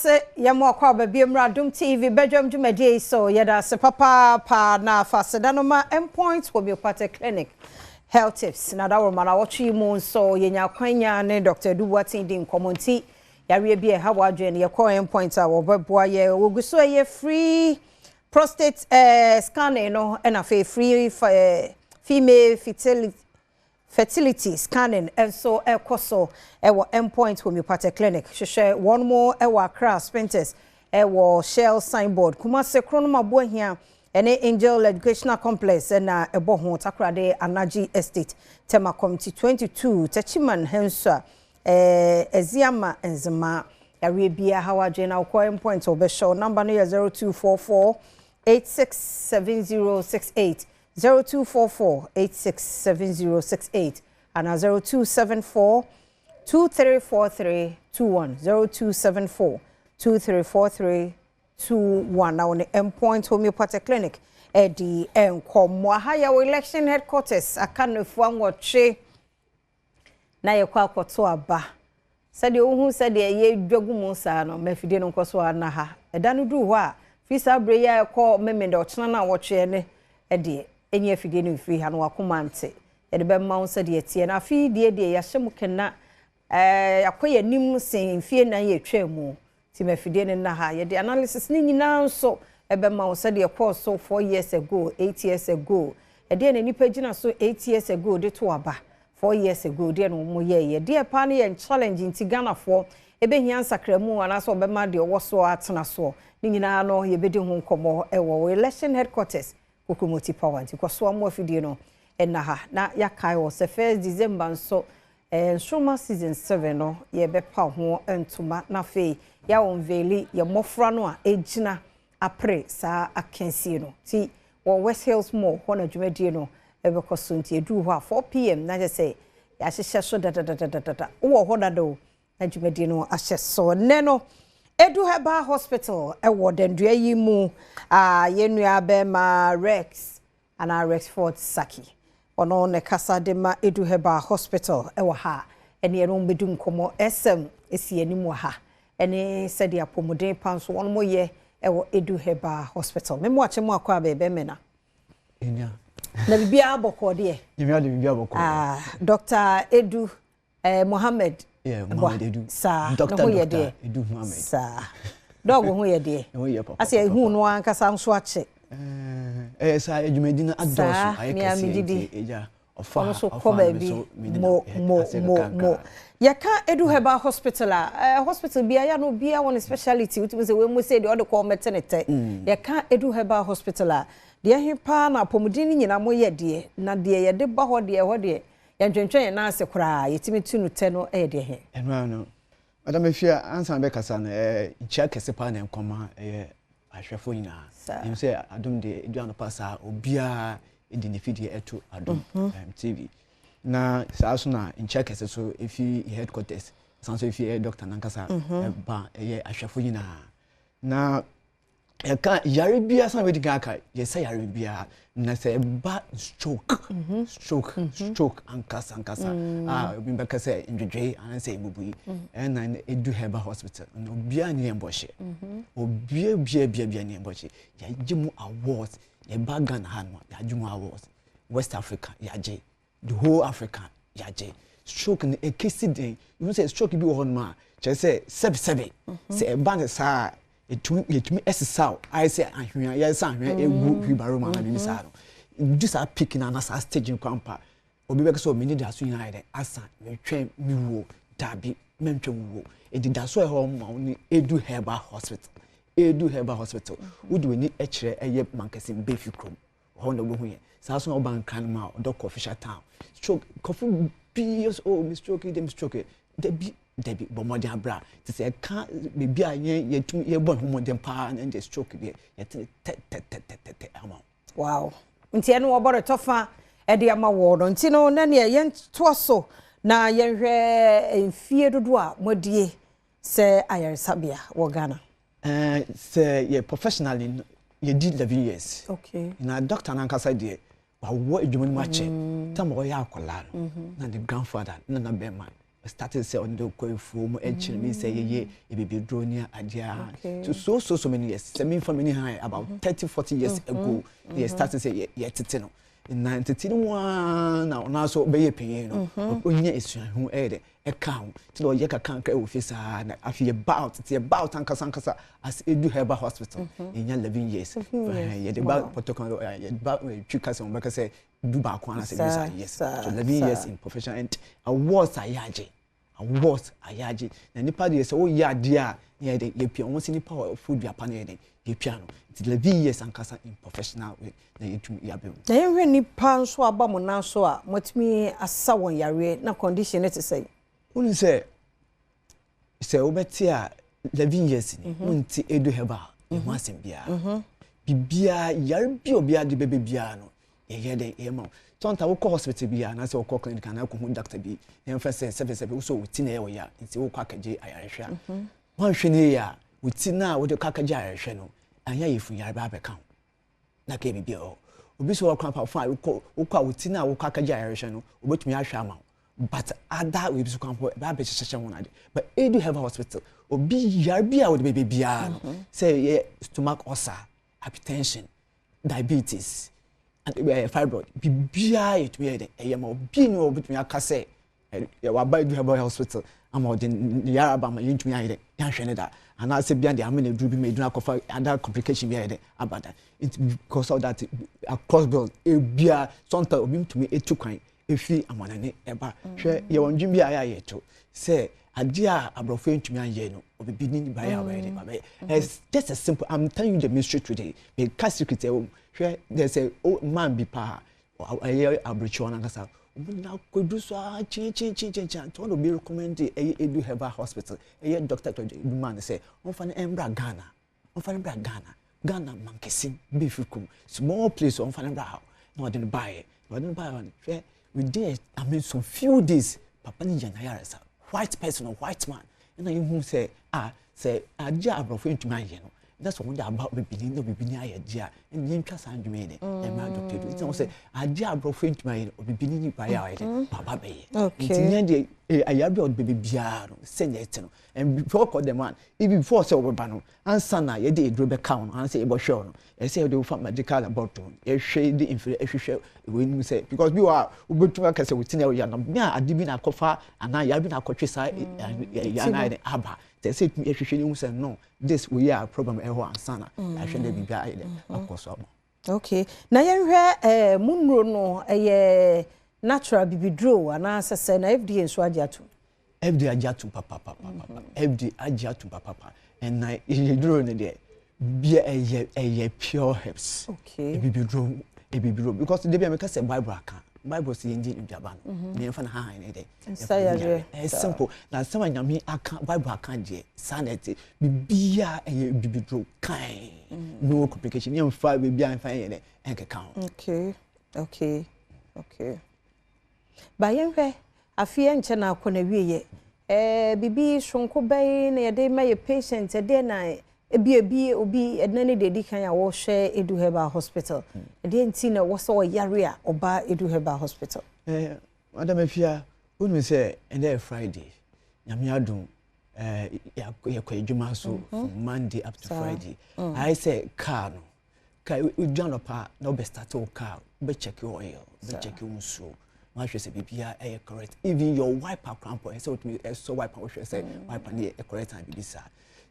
Yɛda ase, yɛma wo akwaaba bio mmra Adom TV badwam dwumadie yi so. Yɛda ase papaapa na fa aseda no ma Mpoint Homeopathic Clinic. Health tips na dawuroma na wɔtwe mu nso yɛnya akwanya ne Dr. Edu Boateng di nkɔmmɔ, nti yareɛ bi a ɛha w'adwene no, yɛkɔ Mpoint a wɔbɛboa yɛ. Wɔgu so ɛyɛ free prostate scanning no, ɛna afei free female fertility scanning nso ɛkɔ so ɛwɔ Mpoint Homeopathic Clinic. Hwehwɛ wɔn mo ɛwɔ Accra Spintex, ɛwɔ Shell signboard, Kumasi Kronum Abuahia ɛne Angel Educational Complex ɛna ɛbɔ ho, Takoradi Anaji Estate, Tema Community 22, Techiman Hensua, Eziama Nzema. Yareɛ biara ha w'adwene na wokɔ Mpoint, wɔbɛhyɛ. Number no yɛ 0244 867068, 0244 867068 ana 0274 234321, 0274 234321 na wɔne Mpoint Homeopathic Clinic ɛdi nkɔmmɔ. Aha yɛwɔ election headquarters. Aka nnafua 8 na yɛkɔ akɔto aba. Sɛdeɛ wohu sɛdeɛ yɛdwa gu mu saa no, mafidie no nkɔ so ana ha. Ɛda no duru hɔ a, firi saa berɛ yi a ɛkɔ Memenda ɔkyena no a wɔtweɛ ne ɛdeɛ ɛnyɛ afidie no mfiri ha no, wakoma nte yɛde bɛma wo sɛdeɛ teɛ. Na afei deɛ yɛahyɛ mu kena, akɔ yɛn anim sen mfie 4 yɛtwa mu, nti mafidie no nna ha. Yɛde analysis ne nyinaa nso ɛbɛma wo sɛdeɛ kɔɔ so 4 years ago, 8 years ago. Ɛdeɛ na nipa gyina so 8 years ago de to aba, 4 years ago deɛ na wɔn yɛɛyɛ deɛ paa no yɛ challenge, nti Ghanafoɔ ɛbɛhia nsakramu anaasɛ ɔbɛma deɛ ɔwɔ so atena soɔ. Ne nyinaa no yɛbɛdi ho nkɔmmɔ ɛwɔ election headquarters, Kokromoti Power. Nti kɔso amo afidie no ɛna ha na yɛakae wɔ sɛ 1st December nso Nsoroma season 7 no yɛbɛpa ho ntoma, na afei yɛa unveil yɛ mmɔfra no a ɛgyina apere saa akansie no. Nti wɔ West Hills Mall hɔ na dwumadie no ɛbɛkɔ so. Nti ɛduru hɔ a 4 p.m. na kyerɛ sɛ yɛahyehyɛ so dadadadadada. Wowɔ hɔ dada o, na dwumadie no ahyɛ so. Nnɛ no, Edu Herbal Hospital ɛwɔ Dandua yi mu a yɛn nua bɛrima Rex anaa Rexford Saki, ɔno ne kasa de ma Edu Herbal Hospital ɛwɔ ha, ɛne ɛno bɛdi nkɔmmɔ. Sm esi anim wɔ ha ɛne sɛdeɛ apɔmuden pa nso wɔn mo yɛ ɛwɔ Edu Herbal Hospital. Memo akyɛ mu akɔ abɛɛbɛ mɛna na biribiara bɔkɔɔ deɛ. Nyame ade, biribiara bɔkɔɔ. Ah, Dr. Edu Mohammed. Yeah, Mohammed Edu. Saa. Dr. Ne ho yɛ Dr. deɛ. Edu Mohammed. Saa. Doc, ho yɛ deɛ. Ne ho yɛ papa. Asɛ ehu no ankasa nso akyɛ. Ɛyɛ saa, adwumadi no adɔɔso. Ayɛ mea kɛseɛ megye di. Nti ɛgya ɔfa Ɔno ha nso ɔfa kɔ ha me baabi. so me ne Mo no mo ase mo kakra. Mo yɛka Edu Herbal Hospital a, hospital bi a no obiara wɔ ne speciality. Wotumi sɛ wei mu sɛ deɛ ɔde kɔ ɔmɛte ne tɛ. Yɛka Edu Herbal Hospital a, deɛ he paa na apɔmuden no nyinaa moyɛ deɛ, na deɛ yɛde ba hɔ deɛ, ɛhɔ deɛ yɛntwentwɛn yɛn nan ase koraa, yɛtumi tu no tɛ no, ɛyɛ deɛ he? Ɛno ano, Madam Efia, ansa na bɛkasa no, nkyia kɛse paa na nkɔma ɛyɛ ahwɛfoɔ nyinaa. Nim sɛ Adom deɛ, ɛdu anɔpa saa obiara ɛdi ne fidie ɛto Adom TV na saa so na nkyia kɛse so ɛfi headquarters, san so ɛfi ɛyɛ doctor nankasa ɛba ɛyɛ ahwɛfoɔ nyinaa. Na yɛka yare biara san bɛdi kan aka yɛsɛ yare biara, na sɛ ɛba stroke, stroke, stroke ankasa ankasa a, obi bɛka sɛ ndwedwe anaasɛ ebubui, ɛna Edu Herbal Hospital na obiara ne yɛn bɔhyɛ. Obiara biara biara biara ne yɛn bɔhyɛ. Yɛagye mu awards. Yɛba Ghana ha no, yɛagye mu awards. West Africa yɛagye, the whole Africa yɛagye. Stroke no ekesi den ihu sɛ stroke bi wɔ hɔ nom a kyerɛ sɛ sɛbisɛbi sɛ ɛba ne saa a, yɛtumi ɛsesaw ayɛ sɛ ahwea, yɛsɛ ahwea egu wheelbarrow mu anaa biribi saa no du saa peak na ana saa stage no kwan pa. Obi bɛka sɛ ɔmɛ da so nyinaa yɛ dɛ asa metwɛn mi wuo. Dabi, mɛntwɛn wuo. Edi da so ɛhɔ ma wo ne Edu Herbal Hospital. Edu Herbal Hospital, wode w'ani kyerɛ ɛyɛ Mankasi Mbefi kurom hɔ na wobɛhu yɛn. Saa so na woba Nkran mu a, ɔdɔ official town. Stroke kɔfo pii sɛ, "Oh, me stroke yi de, me stroke yi." Dabi dabi, bɔ mmɔden abra te sɛ ɛka beebi a yɛn yɛtumi yɛbɔ ne ho mmɔden paa na ɛnde stroke deɛ yɛte tɛtɛtɛtɛtɛ ama wo. Wow, nti ɛno wɔbɔ ne tɔfa ɛde ama wɔ no. Nti no na neɛ yɛntoa so na yɛnhwɛ mfie dodoɔ a moadie sɛ ayaresabea wɔ Ghana. Sɛ yɛ professionally no, yɛdi 11 years. Na doctor nankasa deɛ, wawɔ adwuma no mu akyɛ. Tam a ɔyɛ akwadaa no na ne grandfather na na bɛrima. Started sɛ ɔde kɔ afuo mu ɛkyerɛ mi sɛ yɛyɛ ebibiduro ne adeɛ a so many years, sɛ mi nfa mi ni han, about 30, 40 years ago na yɛ started sɛ yɛ yɛtete no, na ntete no mu ara na ɔno nso bɛyɛ panyin no, ɔnya esuahu ɛyɛ dɛ ɛka ho, nti na ɔyɛ kakra ɛwɔ fie saa, na afei yɛ ba out, nti yɛ ba out ankasa ankasa as Edu Herbal Hospital, yɛnya 11 years. Yɛde ba pɔtɔkan, yɛde ba twi kasa wɔn bɛka sɛ 11 anaasɛ bi saa. Yes, so 11 years in profession and awards a yɛagye, awards a yɛagye, na nipa deɛ, sɛ woyɛ adeɛ a na yɛ de yɛpia wɔn sɛ nipa a ɔfo dua pa na yɛ de yɛpia no. Nti 11 years ankasa in professional way na yɛtumi yɛabɛ mu. Na yɛhwɛ nipa nso aba mo nan so a motumi asa wɔn yareɛ na condition ne te sɛ? Wonu sɛ wobɛte a, 11 years ni, wonte Edu Herbal ɛho asɛm biara. Biribiara, yare bi a obiara de bɛbɛ biara no, yɛyɛ dɛ yɛyɛ ma wo. Tɔnta wokɔ hospital bi a, anaasɛ wokɔ clinic anaa wokɔhu doctor bi, yɛmfa sɛ sɛbɛsɛbɛ wosɛ wo ti na ɛyɛ wo ya, nti wokɔ akɛgye ayarehwɛ a, woanhwɛ no yie a, wo ti no a wode kɔ akɛgye ayarehwɛ no, anyɛ yɛfu yare bɛ abɛka ho na ka biribi wɔ hɔ. Obi sɛ wɔkɔ apa fo a, wokɔ a, wo ti no a wokɔ akɛgye ayarehwɛ no, wobɛtumi ahwɛ ama wo, but ada wei bi so kwan po ɛbɛ abɛhyehyɛ ho nade. But Edu Herbal Hospital, obi yare bi a wode bɛbɛ biara no, sɛ yɛ stomach ulcer, hypertension, diabetes, fibroid, biribiara yɛtumi yɛ dɛ ɛyɛ ma obi. Ne obitumi aka sɛ waba Edu Herbal Hospital ama ɔde ne yare aba ama yɛntumi ayɛ dɛ yɛahwɛ ne da, anaasɛ bia de ama no aduru bi ma eduru akɔfa other complication bi ayɛ dɛ aba da. Nti because of that, across board, ebia sometimes obi ntumi etu kwan efi amanane ɛba. Hwɛ, yɛwɔ ndwom bi a ayɛ a yɛto sɛ adeɛ a aborɔfo ntumi anyɛ no, obibi ne ba yɛ a ɔbɛyɛ de ɔbɛyɛ. It's just a simple, I'm telling you the mystery today, meka secret ɛwɔ mu. Hwɛ, there's a man bi paa, ɛyɛ aburokyi wɔn ankasa, wɔn nyinaa akɔdu so a kyenkyenkyenkyen, nti wɔn na obi recommend ɛyɛ Edu Herbal Hospital, ɛyɛ Doctor Edu man, sɛ wɔnfa no ɛmbra Ghana, wɔnfa no mbra Ghana, Ghana Mankesi beefi kum small place, wɔnfa no mbra ha. Na ɔde no baayɛ, na ɔde no baayɛ. Hwɛ, within, I mean, some few days, papa no yɛ n'ayaresa. White person or white man, ɛna ehu sɛ a sɛ agye aborɔfo ntumi ayɛ no, na sɛ wɔn de aba bibini na bibini ayɛ gye a, ɛna yɛntwa saa ndwuma yi de ɛmɛ Doctor Edu. Nti wɔn sɛ agye aborɔfo ntumi ayɛ no, obibini nipa yɛ a ɔyɛ de baba bɛyɛ. Nti nyɛ deɛ ayare bi a ɔde bɛbɛ biara no, sɛnea ɛte no, and before call the man, even before sɛ ɔbɛba no, ansa na yɛde eduro bɛka wɔn ansa yɛbɛhwɛ wɔn no, ɛsɛ yɛde wofa medical laboratory, yɛhwɛ de mfiri ɛhwehwɛ ɛwɔ anim sɛ, because bi wɔ a wobɛtumi aka sɛ woti na ɛwɔ yanam ne a ade bi na akɔfa anaa yare bi na akɔtwe saa yare na ayɛ aba. Sɛ ɛsɛ yɛtumi ɛhwehwɛ ne ho sɛ no, this wei a problem ɛwɔ ansa na yɛahwɛ dɛ biribi ayɛ dɛ akɔ so ama. Okay, na yɛnhwɛ mu nnuro no, ɛyɛ natural bibiduro anaasɛ sɛ na FDA nso agye ato? FDA agye ato papapapa, FDA agye ato papapa. Ɛna yɛduro no deɛ bia ɛyɛ pure herbs. Ebibiduro, ebibiduro, because debi a meka sɛ Bible aka, Bible sɛ yɛn di nnuaba no na yɛmfa no hahan ne dɛ. Nsa yareɛ. Ɛyɛ simple, na asɛm a Nyame aka, Bible aka deɛ, saa na ɛte. Biribiara ɛyɛ bibiduro kan, no complication, yɛmfa biribiara mfa yɛ dɛ ɛnkeka ho. Okay, ba yɛnhwɛ, afei nkyɛn na akɔ na wieɛ bibi sonko bɛyi na yɛde ma yɛ patient? Ɛdeɛ na ebi obi ɛdina ne deɛ edi kan a wɔhwɛ Edu Herbal Hospital, ɛdeɛ nti na ɛwɔ sɛ ɔyare a ɔba Edu Herbal Hospital? Madam Afia, wonu sɛ ɛnɛ yɛ Friday, Nyame adom, yɛkɔ adwuma so from Monday up to Friday. Ayɛ sɛ car no, car wodwa nɔpa na wobɛ start wo car, wobɛ check oil, wobɛ check wo nsuo, na wahwɛ sɛ biribiara ɛyɛ correct, even your wiper koraa mpo, ɛsɛ sɛ wotumi ɛsɔ wiper, wohwɛ sɛ wiper no yɛ correct na biribi saa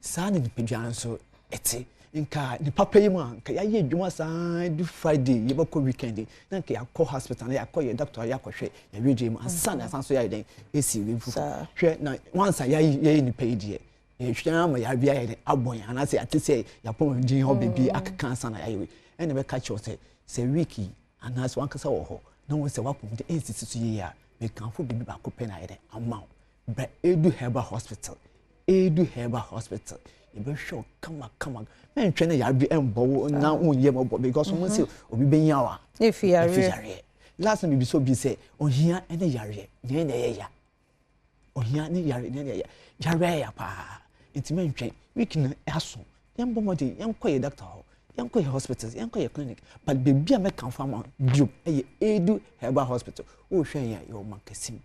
saa. Na nipadua nso ɛte nka nipa pɛ yi mu a, nka yɛayɛ adwuma saa du Friday, yɛbɛkɔ weekend, na nka yɛakɔ hospital na yɛakɔ yɛ doctor, yɛakɔhwɛ yɛawiedie mu ansa na yɛasan so yɛayɛ dɛn ɛsi wei foforɔ. Hwɛ, na wansa yɛayɛ nipa yi deɛ, yɛhwɛ ama yɛabi ayɛ dɛn abɔ yɛn, anaasɛ yɛate sɛ yɛapɔmuden hɔ baabi akeka ansa na yɛayɛ wei. Ɛna bɛka kyerɛw sɛ week yi anaasɛ wankasa wɔ hɔ na wɔn sɛ wapɔmuden ɛnsisi so yie a, mekamfo biribi baako pɛ na ayɛ dɛn ama wo: bra Edu Herbal Hospital. Edu Herbal Hospital, yɛbɛhwɛ wo kamakama. Mɛntwɛn na yare bi ɛmbɔ wo na wonyɛ mɔbɔ, because wɔn sɛ obi bɛnya wo a efi yareɛ. Yareɛ. Last time bibi sɛ obi sɛ ohia ɛne yareɛ nea ɛna ɛyɛ ya, ohia ne yare nea ɛna ɛyɛ yareɛ ɛyɛ ya paa. Nti mɛntwɛn, week no aso, yɛn bɔ mmɔden yɛnkɔ yɛ doctor hɔ, yɛnkɔ yɛ hospital, yɛnkɔ yɛ clinic, but beebi a mɛkamfo ama bio ɛyɛ Edu Herbal Hospital. Wɔrehwɛ yɛn a, yɛwɔ Mankasim,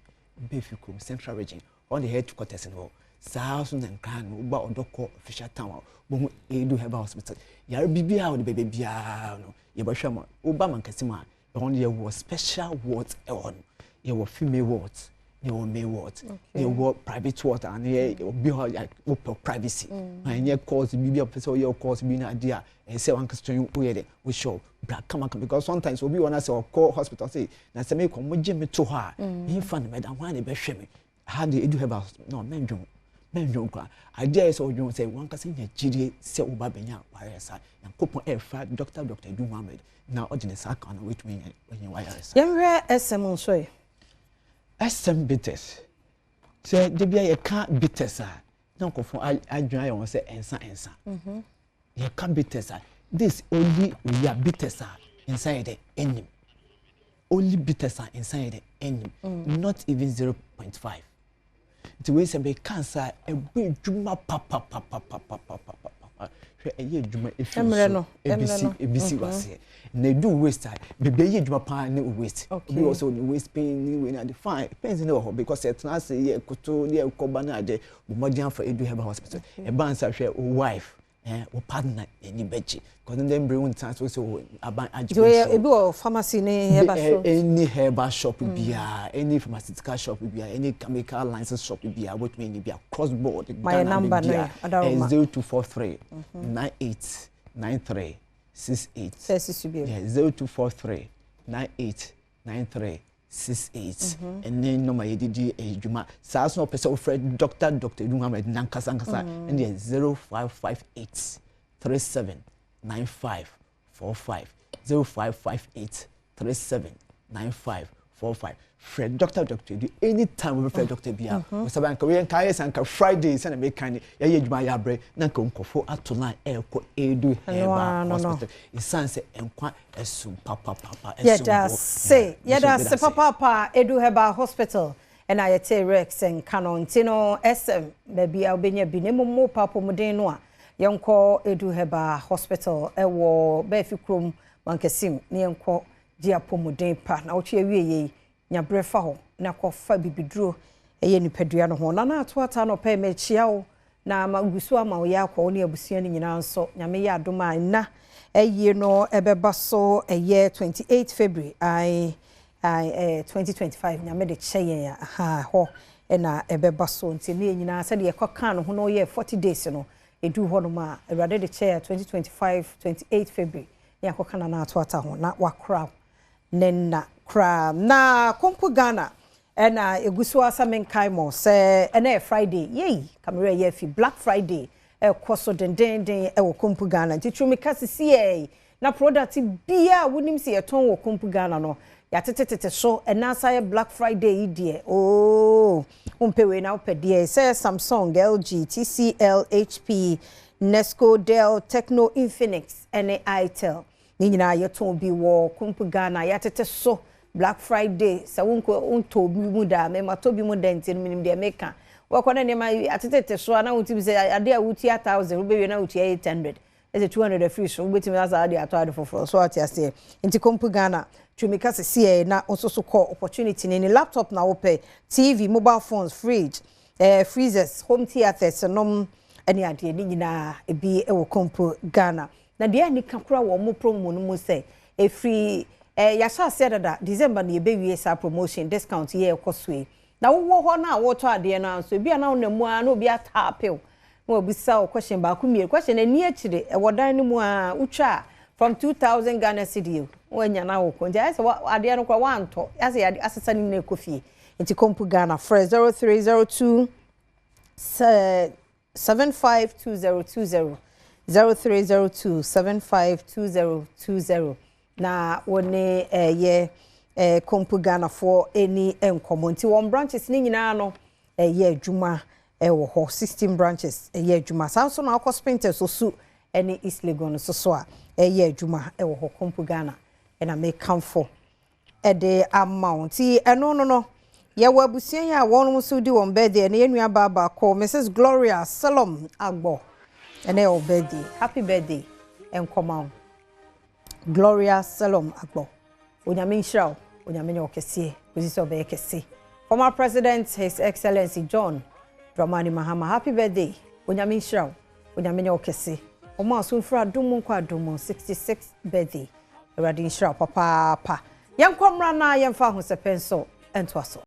Bɛfi kurom, Central Region. Ɔno de headquarters no wɔ saa so na Nkran no, woba Ɔdɔkɔ official town a, wobɛhu Edu Herbal Hospital. Yare biribiara a wode bɛbɛ biara no, yɛbɛhwɛ ma woba Mankasi mu a, ɛhɔ no yɛwɔ special wards ɛwɔ hɔ no. Yɛwɔ female wards, yɛwɔ male ward, yɛwɔ private ward a ne yɛ obi hɔ like wopɛ privacy na ɛnyɛ course bi bi a wopɛ sɛ woyɛ course bi na adeɛ a ɛsɛ sɛ wankasa woyɛ dɛ wohyɛ bra kamakama, because sometimes obi wɔ na sɛ ɔkɔ hospital sɛ na sɛ mekɔ mo gye me to hɔ a, memfa no mɛda hwan na ɛbɛhwɛ me ha de? Edu Herbal no, mɛndwon mɛndwon koraa. Adeɛ a yɛ sɛ ɔdwon sɛ wankasa nya gyidie sɛ woba bɛnya wayaresa, Nyankopɔn ɛfa Dr Edu Muhammed na ɔde ne saa kan na wɔatumi anya wayaresa. Yɛnhwɛ SM nso ɛ. SM Bitters, sɛ de bia yɛka bitters a, na nkɔfo adwene ayɛ wɔn sɛ ɛnsa ɛnsa. Yɛka bitters a, this only oyi a bitters a nsa yɛ dɛ ɛnim, only bitters a nsa yɛ dɛ ɛnim, not even 0.5. Nti wei sɛ meka nsa a, ɛbɔ adwuma papapapapapapapa. Hwɛ, ɛyɛ adwuma efi so ebisi ebisi waseɛ na edu waist a, beebi ɛyɛ adwuma paa ne waist. Obi wɔ sɛ ɔne waist pain ne wei na ade, fine, pains ne wɔ hɔ because ɛtena ase yɛ koto yɛ kɔba ne ade. Bɔ mmɔden afa Edu Herbal Hospital ɛba nsa. Hwɛ, o wife wo partner n'ani bɛgye because ndɛ mbere wo ntena so sɛ o aban agye. Nti ebi wɔ pharmacy ne herbal shop? Any herbal shop biara, any pharmaceutical shop biara, any chemical license shop biara, wotumi any bi across board. Ghana biara, 0243 98 93 68. Sɛ sisi bi. Yeah, 0243 98 93 68 ɛne nɔma yɛde di adwuma. Saa so na ɔpɛ sɛ wofrɛ Dr Edu Muhammed nankasa nkasa, ɛne yɛ 0558 37 95 45, 0558 37 95 45. Frɛ Dr Edu anytime. Wobɛfrɛ Dr bia, wɔsɛ nka woyɛ nka ayɛ sɛ nka Friday sɛna meka ne yɛyɛ adwuma yɛ abrɛ na nka nkɔfo ato line ɛɛkɔ Edu Herbal Hospital, ɛsiane sɛ nkwa ɛso papapapa. Ɛso. Yɛda se, yɛda se papaapa. Edu Herbal Hospital ɛna yɛte Rex nka no. Nti no SM baabi a wobɛnya bi na mmom mo pa apɔmuden no a, yɛnkɔ Edu Herbal Hospital ɛwɔ Bɛɛfi kurom Mankasim ne yɛnkɔ gye apɔmuden pa. Na wotwe awie yei, nyaberɛ fa hɔ na kɔfa bibiduro ɛyɛ nipadua no ho. Nana ato ata no ɔpɛ mɛkyia wo na ma gu so ama wo yɛ akɔ wo ne abusua no nyinaa nso. Nyame yɛ adom a, nna ɛyie no ɛbɛba so ɛyɛ 28 February ai ai 2025. Nyame de kyɛ yɛn a, aha hɔ ɛna ɛbɛba so. Nti ne yɛn nyinaa sɛdeɛ yɛkɔka no ho na ɔyɛ 40 days no ɛduru hɔnom a, Awurade de kyɛ yɛ 2025 28 February ne akɔka Nana ato ata ho na wakora ne nna koraa. Na Kompo Ghana ɛna egu so asa. Menkae mo sɛ ɛnɛ yɛ Friday yei kamara yɛ afi Black Friday ɛkɔ so dendenden ɛwɔ Kompo Ghana. Nti tumi ka sisi yɛ na product biara a wonim sɛ yɛtɔn wɔ Kompo Ghana no, yɛatetetete so. Ɛna asa yɛ Black Friday yi deɛ ooo, wompɛ wei na wopɛ deɛ sɛ Samsung, LG, TCL, HP, Nesco, Dell, Tecno, Infinix ɛne Itel ne nyinaa yɛtɔn bi wɔ Kompo Ghana. Yɛatete so Black Friday sɛ wonkɔ wontɔ bi mu da, mɛma bi mu da. Nti no menim deɛ meka. Wɔkɔ na nneɛma atetete so a, na wotumi sɛ adeɛ a wotua 1,000, wobɛwie na wotua 800, ɛsɛ 200 afiri so, wobɛtumi asa de atɔ ade foforɔ so. Ate aseɛ? Nti Kompo Ghana, tumi ka sisi na nso so kɔ opportunity ne laptop na wopɛ, TV, mobile phones, fridge, freezers, home theatres nom ɛne adeɛ ne nyinaa ebi ɛwɔ Kompo Ghana. Na deɛ anika kora wɔ ɔmo promo no mu sɛ efiri yɛahyɛ aseɛ dada December na yɛbɛwie saa promotion discount yɛ ɛkɔ so yi. Na wowɔ hɔ na wɔtɔ adeɛ no nso, ebi a na wonam mu a na obi ataapew na wabisa wo question baako mmienu. Question ani akyire ɛwɔ dan no mu a wotwa a, from 2,000 Ghana cedi o, wanya na wokɔ. Nti ayɛ sɛ adeɛ no koraa wantɔ, asɛ yɛade asesa no nyinaa ɛkɔ fie. Nti Kompo Ghana, frɛ 0302 752020, 0302 752020 na wɔne ɛyɛ Kompo Ghanafoɔ ani nkɔmmɔ. Nti wɔn branches ne nyinaa no ɛyɛ adwuma ɛwɔ hɔ, 16 branches ɛyɛ adwuma. Saa nso na akɔ Spintex, Osu ɛne East Legon nso so a ɛyɛ adwuma ɛwɔ hɔ. Kompo Ghana ɛna mekamfo ɛde ama wo. Nti ɛno no yɛwɔ abusua yi a wɔn nso di wɔn birthday. Ɛne yɛn nua baa baako, Mrs Gloria Salom Agbɔ, ɛnɛ yɛ birthday. Happy birthday nkɔma wo, Gloria Salom Agbɔ. Onyame nhyira wo, Onyame nyɛ ɔkɛseɛ kòsi sɛ ɔbɛyɛ kɛse. Former President His Excellency John Dramani Mahama, happy birthday. Onyame nhyira wo, Onyame nyɛ wo kɛse. Ɔmo aso mfiri adom mu nkɔ adom mu, 66th birthday. Awurade nhyira wo papaapa. Yɛnkɔ mmra na yɛmfa ahosɛpɛ nso ntoa so.